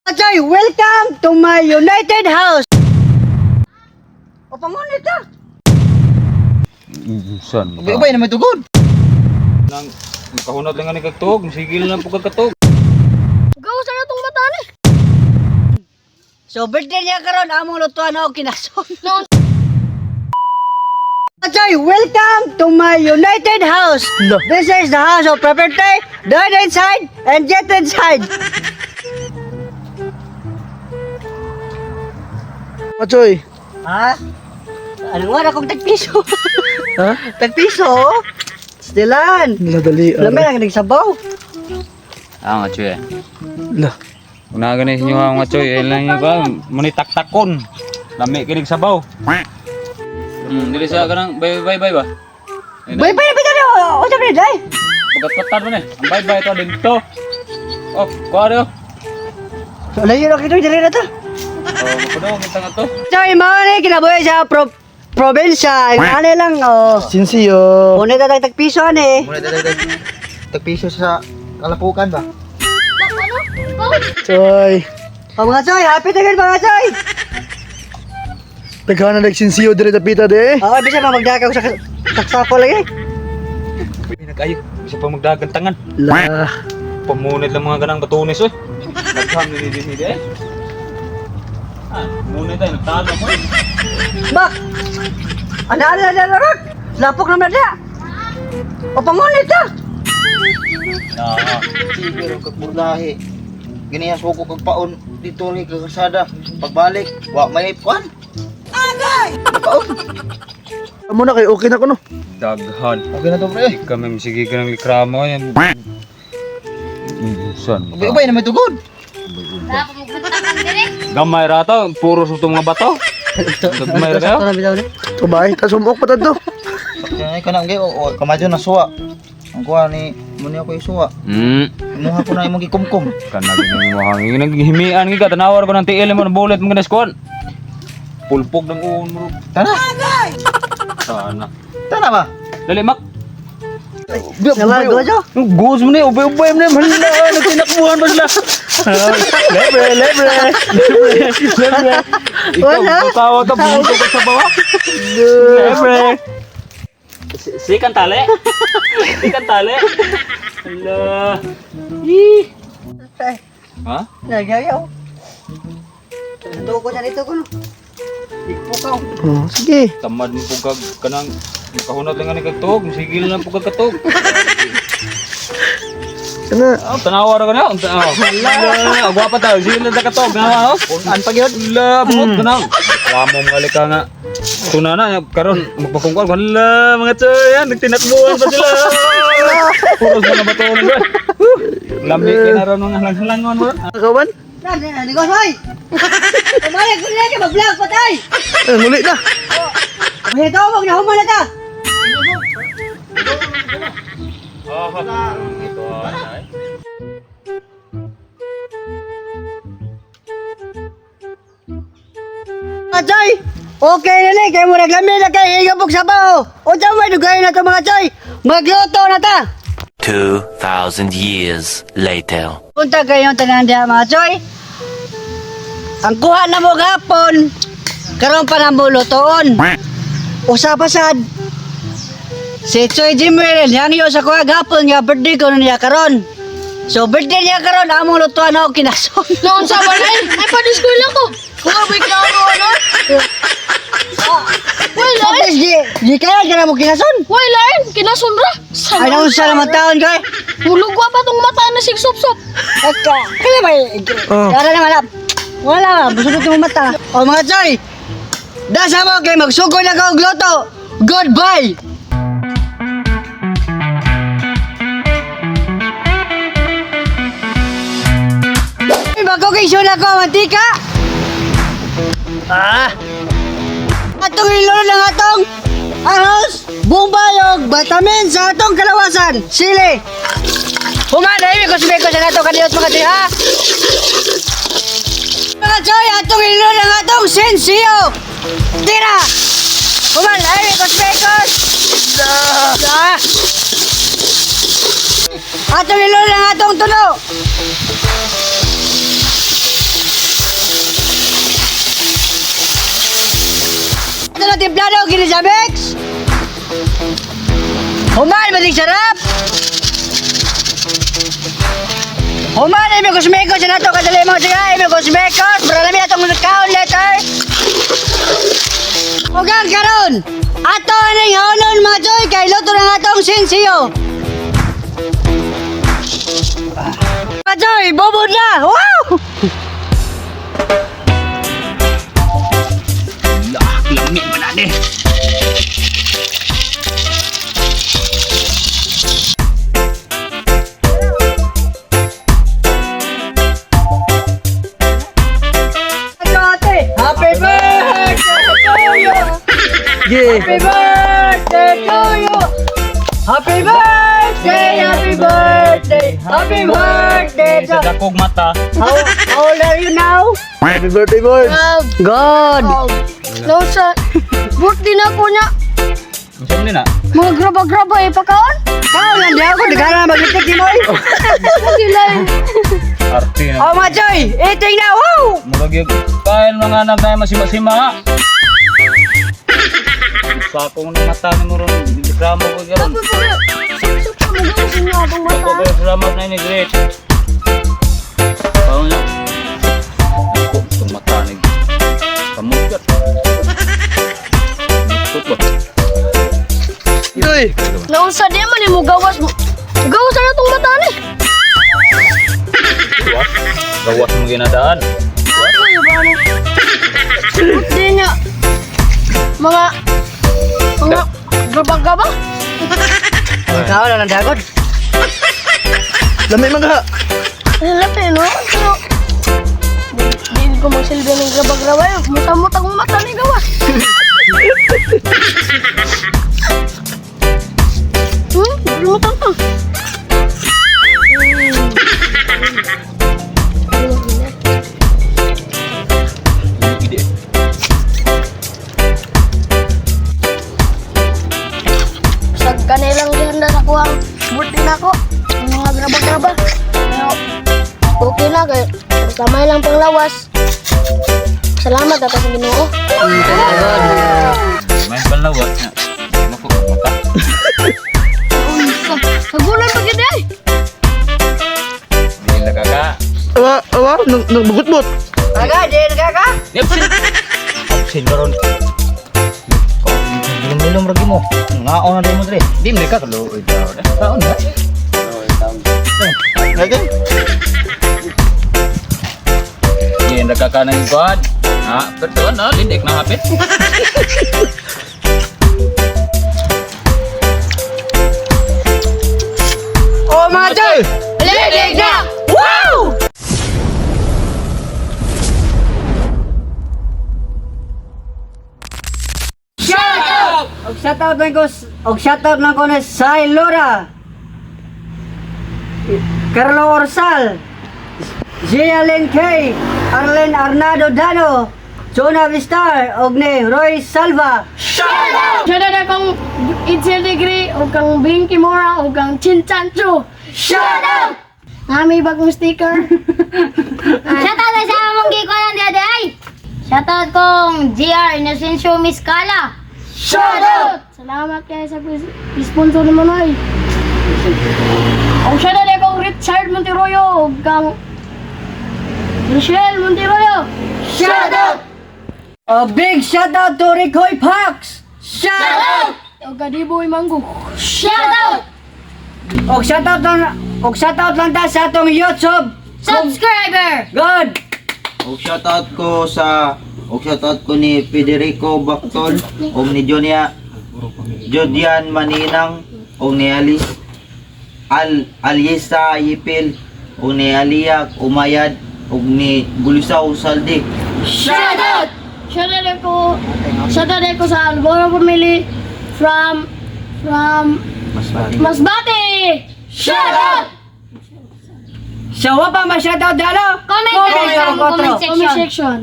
Choy, welcome to my United House. O pangunit ta. San? Ubay-ubay na may tugod. Nang makahunot lang ani kag tuog, sigil lang po kag katog. Gawa sa natong mata ni. So birthday niya karon among lutuan og kinason. No. Choy, welcome to my United House. This is the house of property. Dine inside and get inside. Machoy. Ha? Ano nga akong tagpiso? Ha? Tagpiso? Stilan. Nadali. Lamay lang nagsabaw. Ah, nga choy. La. Una gani sa inyo nga choy, ay lang ba muni taktakon. Lami kinig sabaw. Dili sa kanang bye bye bye ba? Bye bye bye tayo. O sabi day. Pagkatpatan mo ni. Ang bye bye to dito. Oh, kuha rin, oh. So layo ra kito diri na ta. Oh, mapuno kita nga to. Choy, mao ni kinabuhi sa probinsya. Ano lang oh. Sinsiyo. Una ta tagpiso ani. Muna dali tagpiso sa kalapukan ba? Ano? Ikaw? Choy. O mga choy, happy tagal mga choy. Daghan na nagsinsiyo dire dapita de. Oo, bisa pa magdakaw sa saksako lagi. Nag-ayo, bisa pa magdagan tangan. La. Pamunit lang mga ganang batunis oy. Nagham ni din ni eh. Ah, munit ay nagtalo mo. Eh. Bak! Ana ana ana ana bak! Lapok naman na. O pangunit ta. Na. Sige ro kag burdahe. Gini ang suko kag paon dito ni kag kalsada. Pagbalik, wa may kuan. Agay! Paon. Amo na kay okay na kuno. Daghan. Okay na to pre. Kami sige ka ng likramo yan. San? Ubay-ubay na may tugod. Dapat mo gutakan dire. Gamay ra to, puro sa itong mga bato. Gamay ra kayo. Sakto na bitaw ni. Tubay, tas sumok pa tadto. Ay kanang gay o kamadyo na suwa. Ang kuha ni mo niya ko isuwa. Imuha ko na imong gikumkum. Kana gini mo hangin naghimian gi ka tanawar ko ng tiil mo ng bullet mo ganas kuan. Pulpog ng uon mo. Tana. Sana. Tana ba? Dali mak. Sabar gojo. Goes mo ni ubay-ubay mo ni hala nagtinakbuhan ba sila? Lebre, lebre. Lebre, lebre. Ikaw, Wala. tawa ka buto ka sa bawa. Lebre. Sikan tali. Sikan tali. Hala. Ih. Ha? Nagayaw. Ito ko na dito ko. Ipukaw. Oh, sige. Tamad mo po kag kanang makahunot lang ani kag tuog, sigil lang po kag katog. Kana. Ah, tanawa ra ko na. Unta. Wala, agwa pa tayo, sigil lang ta katog na. An pa gyud. Wala, buot ka na. Reklamo mga lika nga. Tuna na, karon magpakungkol. Wala, mga tsoy, yan, nagtinakbuhan pa sila. Puros mga bato na ba? Lami kay na ron mga halang-halangon mo. Kawan? Na, negosyo ay. Kumayag ko na mag-vlog patay. Eh, muli na. Mahito mo na human na ta. Oh, ito ay. Mga choy, okay na ni kay mo naglami na kay higabog sa bao. Unsa may dugay na to mga choy? Magluto na ta. 2,000 years later. Punta kayong tanan diha mga choy. Ang kuha na mo gapon, karon pa na mo lutoon. Usa pa sad. Si Choy Jimuel, hangyo sa kuha gapon nga birthday ko na niya karon. So birthday niya karon among lutuan og kinason. No, unsa ba na? Ay pa-school ako. Kuha ba klaro ano? Why lain? Tapos di di kaya ka na mo kinason. Why lain? Kinasun ra. Ay naunsa naman taon kay. Hulog wa pa tong mata na sig sup-sup. Eka, kaya may Oh. Wala naman na. Wala, busunod mo mata. O mga choy, dasa mo kay magsugod na ka og luto. Goodbye. Bago kay sula ko mantika. Ah. Atong ilolo ng atong ahos, bumbayog, vitamin sa atong kalawasan. Sili. Human, ay, mikos-mikos na nato kaniyot mga choy, ha? Mga choy, atong ilo ng atong sensiyo! Tira! Human, ay, mikos-mikos! Ah! Atong ilo ng atong tulo! ning sarap. Human, imigos-migos na to kadali mga siga, imigos-migos, para lami atong kaon later. Ugang karon, ato ning haunon mga choy, kay luto na nga atong sinsiyo. Mga choy, bubod na! Wow! Lami man ani. Ato ate, happy birthday to you! Yeah. Happy birthday to you! Happy birthday, happy birthday, happy birthday Sa to dakog mata. How old are you now? Happy birthday, boy. God! No sa birthday na ko niya. Unsa man na? Mga graba-graba eh pakaon. Kau lang di ako, di ka na maglitik ni Moy. Sila. Arte na. Oh mga Joy, eating na, wow! Murag yung kain mga anak na masima-sima. Sakong ng mata ni mo ron. Reklamo ko karon. Sup ka mo gawas inyo atong Ako mata. ko salamat na ini great. Paano niya? Ako, itong mata ni Kamot ka. Mutot ba? Uy. Naunsa di man mo gawas mo. Gawas na atong mata ni. Gawas? Gawas mo ginadaan. Ano ba ni? Birthday niya. Mga graba-graba. Ikaw lang ang dagod. Lami man ka. Lalaki no? Pero di ko magsilbi ng graba-graba yun. Musamot akong mata ni gawas. Lumutan ka. Hindi. Sa kanilang gihanda sa kuwang birthday na ako. Ang mga graba-graba. Pero okay na kay kamay lang panglawas. Salamat ato sa Ginoo. May panlawas na. Naku, mata. Sagulan pa gid ay. Hindi na kaka. Awa, awa, nagbugot-bot. Aga, di na ka? Absent. Absent karon. Ilom-ilom lagi mo. Ngaon na din mo dre. Di mo ka kaluoy daw. Kaon na. Okay. Hindi na kaka ng God. Ha, pero na lindik na hapit. Oh mga Joy, Lidig na! wow! Shout out! Og shoutout lang ko, og shoutout lang ko na Sai Lora. Carlo Orsal, Gia Lynn K, Arlen Arnado Dano, Jonah Vistar, og ni Roy Salva. Shout out akong Itzel Degree, o kang Binky Mora, o kang Chinchancho. Shout out! Nami bagong sticker. Shout out sa among gikuan ng ay. Shout out kong GR Inocencio Miscala. Shout out! Salamat kayo sa sponsor naman ay. Ang shout out akong Richard Monteroyo, o kang Michelle Monteroyo. Shout out! A big shout out to Ricoy Parks. Shout out! O Gadiboy Mango. Shout out! Og shoutout lang ta sa atong YouTube. Subscriber. Good. Og shoutout ko sa og shoutout ko ni Federico Bactol og ni Jonia Jodian Maninang og ni Alice Al Aliesa Yipil og ni Alia Umayad og ni Gulisaw Saldi. Shout out! Shout out ako. Shout out ako sa Alboro family from Masbate. Shout out! So, wa pa ma-shoutout dalo? Comment Comment sa sa comment otro. Comment section. section.